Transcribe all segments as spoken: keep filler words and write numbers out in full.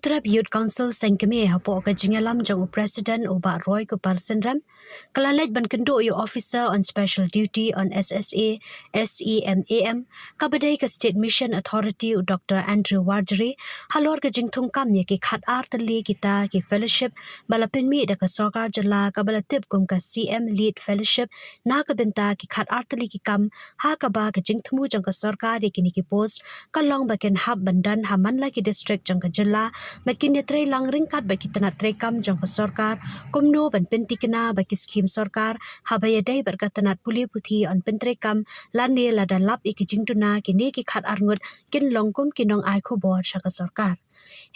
Hynñiewtrep Youth Council seng kmie hapoh ka jingïalam jong u President u Bah Roy Kupar Synrem, ka la leit ban kynduh ïa u Officer on Special Duty on S S A, S E M A M, kaba dei ka State Mission Authority u Doctor Andrew Warjri, halor ka jingthung kam ïa ki khatar tylli kita ki fellowship ba la pynmih da ka sorkar jylla kaba la tip kum ka C M Lead Fellowship na ka bynta ki khatar tylli ki kam, ha kaba ka jingthmu jong ka sorkar ïa kine ki post ka long ba kin hap ban don ha man la ki district jong ka jylla, ba kin ïatreilang ryngkat bad ki tnat treikam jong ka sorkar, kumno ban pynthikna ba ki skhim sorkar haba ïadei bad ka tnat pule puthi yn pyntreikam, lane lada lap ïa ki jingduna kine ki khatar ngut kin long kum ki nongai khubor sha ka sorkar.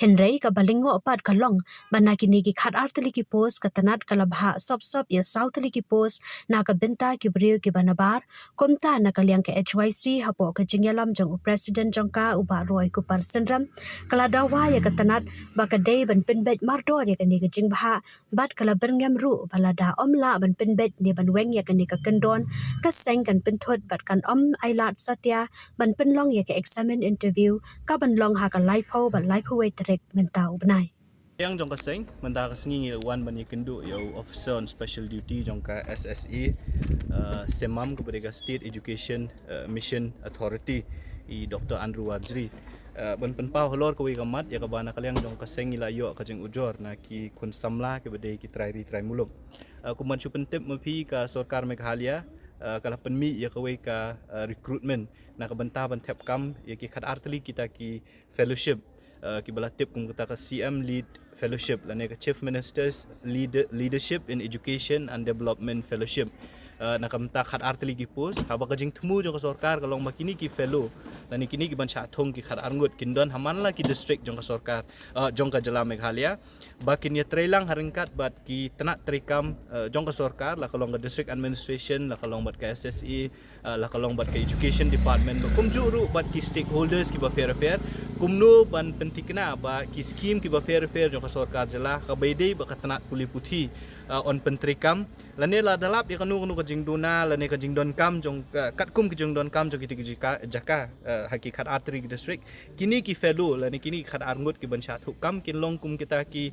Hynrei kaba lyngngoh pat ka long ba na kine ki khatar tylli ki post ka tnat ka la bhah sop sop ïa saw tylli ki post na ka bynta ki briew kiba nabar. Kumta na ka liang ka H Y C hapoh ka jingïalam jong u President jong ka u Bah Roy Kupar Synrem, ka la dawa ïa ka tnat ba ka dei ban pynbeit mardor ïa kane ka jingbhah, bad ka la byrngem ruh ba lada ym lah ban pynbeit ne ban weng ïa kane ka kyndon, ka seng kan pynthut bad kan ym ailad satia ban pynlong ïa ka exam interview kaban long ha ka laiphew bad laiphew wei tarik mynta u bnai. Liang jong ka seng, mynta ka sngi ngi la wan ban ïakynduh ïa u Officer on Special Duty jong ka S S A, uh, S E M A M, kaba dei ka State Education, uh, Mission Authority, i Doctor Andrew Warjri. Uh, ban pynpaw halor kawei ka mat ïa kaba na ka liang jong ka seng ngi la ïoh ka jingujor na ki khun samla kiba dei ki trai ri trai muluk. Uh, kumban shu pyntip ma phi, ka sorkar Meghalaya, uh, ka la pynmih ïa kawei ka, uh, recruitment na ka bynta ban thep kam ïa ki khatar tylli kita ki fellowship, uh, kiba la tip kum kita ka C M Lead Fellowship lane ka Chief Minister's Leader-, Leadership in Education and Development Fellowship. Uh, na ka bynta khatar tylli ki post, haba ka jingthmu jong ka sorkar ka long ba kine ki fellow lane kine kiban shah thung ki khatar ngut kin don ha man la ki district jong ka sorkar, uh, jong ka jylla Meghalaya, ba kin ïatreilang ha ryngkat bad ki tnat treikam, uh, jong ka sorkar, la ka long ka District Administration, la ka long bad ka S S A, uh, la ka long bad ka Education Department, bad kumjuh ruh bad ki stakeholders kiba pher pher, kumno ban pynthikna ba ki skhim kiba pher pher jong ka sorkar jylla, kaba ïadei bad ka tnat pule puthi, uh, yn pyntreikam, lane lada lap ïa kano kano ka jingduna lane ka jingdonkam jong ka, katkum ka jingdonkam jong kita ki jaka, jaka, uh, ha ki khatar tylli ki district, kine ki fellow lane kine ki khatar ngut kiban shah thung kam kin long kum kita ki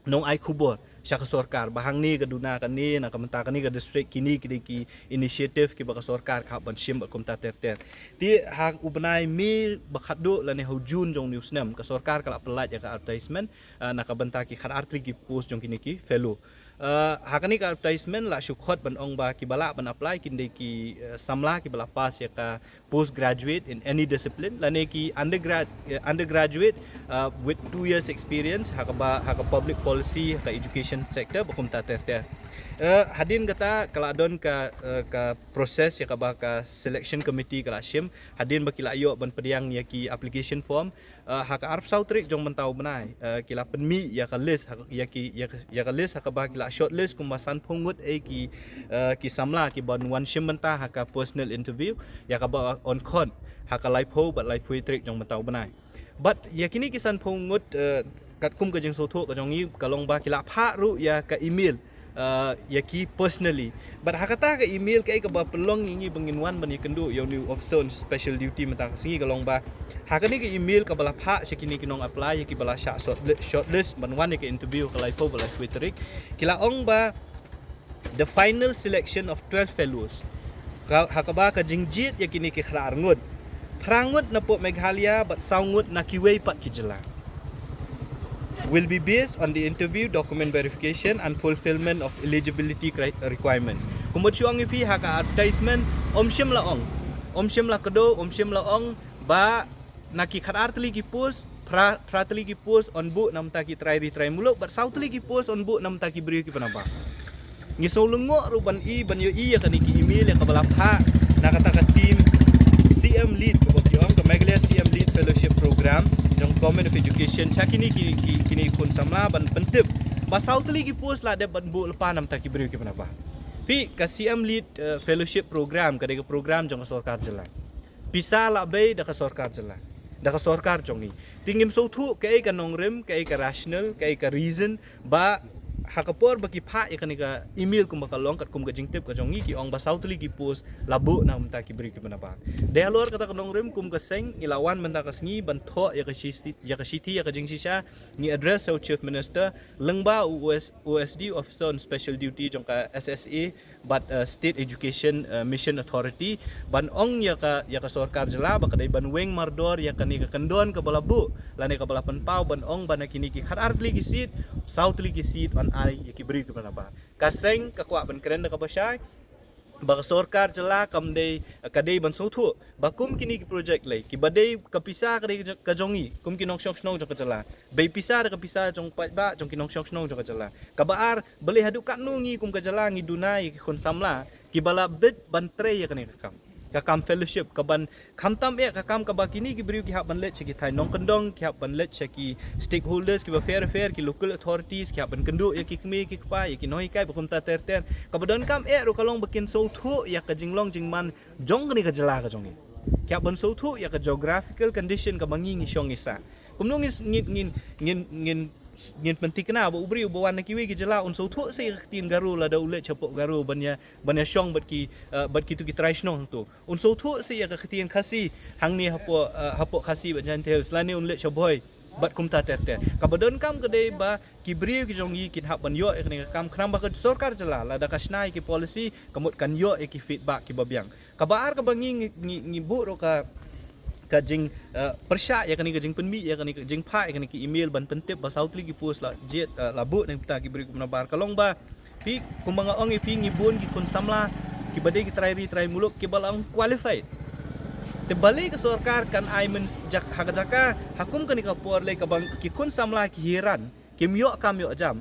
nongai khubor sha ka sorkar ba hangne ka duna kane, na ka bynta kane ka district, kine ki dei ki initiative kiba ka sorkar ka hap ban shim bad kumta ter ter. Te ha u bnai May ba khatduh lane ha u June jong une u snem, ka sorkar ka la pyllait ïa ka advertisement, uh, na ka bynta ki khatar tylli ki post jong kine ki fellow. Uh, ha kane ka advertisement la shu khot ban ong ba kiba lah ban apply kin dei ki, uh, samla kiba la pass ïa ka postgraduate in any discipline, lane ki undergrad-, uh, undergraduate, uh, with two years experience ha kaba, ha ka public policy, ha ka education sector, bad kumta ter ter. Uh, hadien kata ka la don ka, uh, ka process ïa kaba ka selection committee ka la shim, hadien ba ki la ïoh ban pdiang ïa ki application form, uh, ha ka arphew saw tarik jong mynta u bnai, uh, ki la pynmih ïa ka list, ha, ïa ki, ïa ka, ïa ka list ha kaba ki la shortlist kumba sanphew ngut, eh, ki, uh, ki samla kiban wan shim bynta ha ka personal interview, ïa kaba yn khot ha ka laiphew bad laiphew tarik jong mynta u bnai. Bad ïa kine ki sanphew ngut, uh, katkum ka jingsngewthuh ka jong ngi ka long ba ki la phah ruh ïa ka email, uh, ïa ki personally. Bad ha kata ka email kaei kaba pynlong ïa ngi ba ngin wan ban ïakynduh ïa une u Officer on Special Duty mynta ka sngi ka long ba ha kane ka email kaba la phah sha kine ki nong apply, ïa kiba la shah shortli-, shortlist ban wan ïa ka interview ha ka laiphew bad laiphew tarik, ki la ong ba the final selection of twelve fellows, ka, ha kaba ka jingjied ïa kine ki khatar ngut, phra ngut na poh Meghalaya bad saw ngut na kiwei pat ki jylla, will be based on the interview, document verification and fulfillment of eligibility cri-, requirements. Kumba shu ong ïa phi ha ka advertisement, ym shym la ong, ym shym la kdew, ym shym la ong ba na ki khatar tylli ki post, phra, phra tylli ki post yn buh na bynta ki trai ri trai muluk, bad saw tylli ki post yn buh na bynta ki briew kiba nabar. Ngi sngew lyngngoh ruh ban i, ban ïohi ïa kane ka email ïa kaba la phah na kata ka team C M Lead, kaba ki ong ka Meghalaya C M Lead Fellowship Program jong Government of Education, sha kine ki, ki, kine ki khun samla ban pyntip ba saw tylli ki post la dep ban buh lypa na bynta ki briew kiba nabar. Phi, ka C M Lead, eh, Fellowship Program ka dei ka program jong ka sorkar jylla. Pisa la bei da ka sorkar jylla, da ka sorkar jong ngi. Te ngim sngewthuh kaei ka nongrim, kaei ka rationale, kaei ka reason ba ha ka por ba ki phah ïa kane ka email kumba ka long katkum ka jingtip ka jong ngi, ki ong ba saw tylli ki post la buh na ka bynta ki briew kiba nabar. Dei halor kata ka nongrim kum ka seng ngi la wan mynta ka sngi ban thoh ïa ka shithi, ïa ka shithi, ïa ka jingshisha, ngi address ïa u Chief Minister lyngba u OS, OSD, Officer on Special Duty jong ka SSA, bad, uh, State Education, uh, Mission Authority, ban ong ïa ka, ïa ka sorkar jylla ba ka dei ban weng mardor ïa kane ka kyndon kaba la buh lane kaba la pynpaw, ban ong ba na kine ki khatar tylli ki seat, saw tylli ki seat yn ai ïa ki briew kiba nabar. Ka seng ka kwah ban kren da kaba shai ba ka sorkar jylla kam dei, ka dei ban sngewthuh ba kum kine ki project lei kiba dei ka pisa ka dei ka jong ngi kum ki nongshong shnong jong ka jylla, bei pisa da ka pisa jong paidbah jong ki nongshong shnong jong ka jylla. Kaba ar, balei haduh katno ngi kum ka jylla ngi duna ïa ki khun samla kiba la bit ban trei ïa kane ka kam, ka kam fellowship, kaban khamtam eh ka kam kaba kine ki briew ki hap ban leit sha ki thaiñ nongkyndong, ki hap ban leit sha ki stakeholders kiba fair fair, ki local authorities, ki hap ban kynduh ïa ki kmie ki kpa, ïa ki nonghikai ba kumta ter ter. Kaba donkam eh ruh ka long ba kin sngewthuh ïa ka jinglong jingman jong kane ka jylla ka jong ngi. Ki hap ban sngewthuh ïa ka geographical condition kaba ngi ngi shong ngi sah. Kumno ngin, ngin, ngin, ngin, ngin, ngin pynthikna ba u briew uba wan na kiwei ki jylla un sngewthuh sa ïa ka ktien Garo lada u leit shapoh Garo ban ïa, ban ïa shong bad ki, uh, bad kitu ki trai shnong hangto. Un sngewthuh sa ïa ka ktien Khasi hangne hapoh, uh, hapoh Khasi bad Jaintia Hills lane un leit sha Bhoi bad kumta ter ter. Kaba donkam ka dei ba ki briew ki jong ngi kin hap ban ïoh ïa kane ka kam khnang ba ka sorkar jylla lada ka shna ïa ki policy ka mut kan ïoh ïa ki feedback kiba biang. Kaba ar kaba ngi, ngi, ngi, ngi buh ruh ka, ka jing, uh, pyrshah ïa kane ka jingpynmih ïa kane ka jingphah ïa kane ka email ban pyntip ba saw tylli ki post la jied, uh, la buh na ka bynta ki briew kiba nabar ka long ba phi, kumba nga ong ïa phi, ngi bun ki khun samla kiba dei ki trai ri trai muluk kiba la ong qualified. Te balei ka sorkar kan ai myns-, jak-, ha ka jaka ha kum kane ka por lei kaba ki khun samla ki hiran, kim ïoh kam ïoh jam.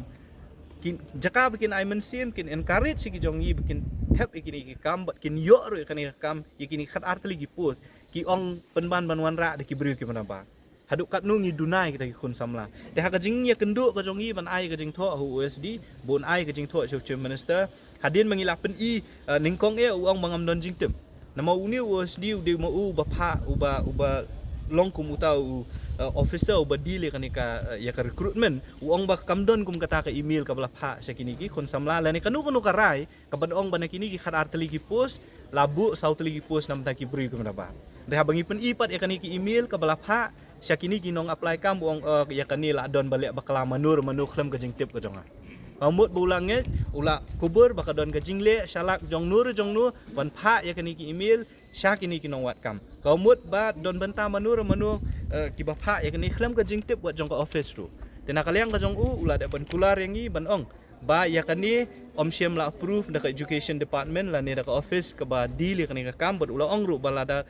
Ki, jaka ba kin ai mynsiem, kin encourage ïa ki jong ngi ba kin thep ïa kine ki kam bad kin ïoh ruh ïa kane ka kam, ïa kine khatar tylli ki post, ki ong pynban ban wanrah da ki briew kiba nabar. Haduh katno ngi duna ïa kita ki khun samla. Te ha ka jingïakynduh ka jong ngi ban ai ka jingthoh ha u OSD, ba un ai ka jingthoh sha u Chief Minister, hadien ba ngi la pyni, uh, nyngkong eh u ong ba ngam don jingtip. Namar une u OSD u dei ma u uba phah, uba, uba long kum uta u, uh, officer uba deal ïa kane ka, uh, ïa ka recruitment. U ong ba kam don kum kata ka email kaba la phah sha kine ki khun samla lane kano kano ka rai kaba ong ba na kine ki khatar tylli ki post la buh saw tylli ki post na ka bynta ki briew kiba nabar. Hynrei haba ngi pyni pat ïa kane ka email kaba la phah sha kine ki nong apply kam, u ong, uh, ïa kane la don ba leh bakla mano re mano khlem ka jingtip ka jong nga. Ka mut ba u la ngeit, u la kubur ba ka don ka jingleh shalak jong no re jong no ban phah ïa kane ka email sha kine ki nongwad kam. Ka mut ba don bynta mano re mano, uh, kiba phah ïa kane khlem ka jingtip wat jong ka office ruh. Te na ka liang ka jong u, u la dep ban kular ïa ngi ban ong ba ïa kane ym shym la approve da ka education department lane da ka office kaba deal ïa kane ka kam, bad u la ong ruh ba lada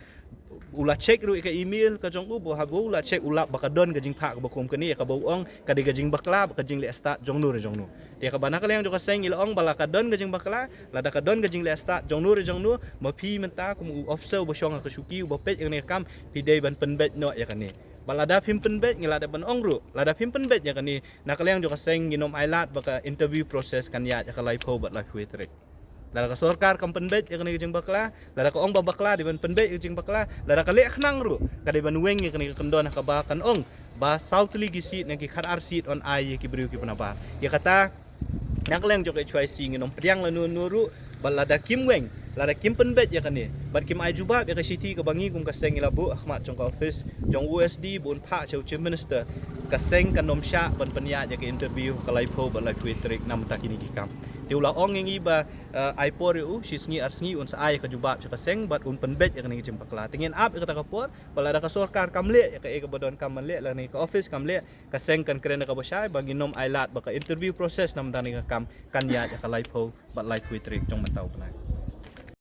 u la check ruh ïa ka email ka jong u, ba haba u la check u lap ba ka don ka jingphah kaba kum kane, ïa kaba u ong ka dei ka jingbakla bad ka jingleh stad jong no re jong no. Te ïa kaba na ka liang jong ka seng ngi la ong ba la ka don ka jingbakla, lada ka don ka jingleh stad jong no re jong no, ma phi mynta kum u officer uba shong ha ka shuki uba peit ïa kane ka kam, phi dei ban pynbeit noh ïa kane. Bad lada phim pynbeit, ngi la dep ban ong ruh, lada phim pynbeit ïa kane, na ka liang jong ka seng ngin ym ailad ba ka interview process kan ïaid ha ka laiphew bad laiphew wei tarik. Lada ka sorkar kam pynbeit ïa kane ka jingbakla, lada ka ong ba bakla, dei ban pynbeit ïa ka jingbakla, lada ka leh khnang ruh ka dei ban weng ïa kane ka kyndon ha kaba kan ong ba saw tylli ki seat na ki khatar seat yn ai ïa ki briew kiba nabar. Ïa kata na ka liang jong ka HYC ngin ym pdiang lano lano ruh, bad lada kim weng, lada kim pynbeit ïa kane bad kim ai jubab ïa ka shithi kaba ngi kum ka seng ngi la buh ha khmat jong ka office jong u OSD ba un phah sha u Chief Minister, ka seng kan ym shah ban pynïaid ïa ka interview ha ka laiphew bad laiphew wei tarik na ka bynta kine ki kam. Te u la ong ïa ngi ba, uh, ai por ïa u shi sngi ar sngi un sa ai ïa ka jubab sha ka seng bad un pynbeit ïa kane ka jingbakla. Te ngin ap ïa kata ka por, bad lada ka sorkar kam leh ïa kaei kaba donkam ban leh lane ka office kam leh, ka seng kan kren da kaba shai ba ngin ym ailad ba ka interview process na ka bynta kane ka kam kan ïaid ha ka laiphew bad laiphew wei tarik jong mynta u bnai.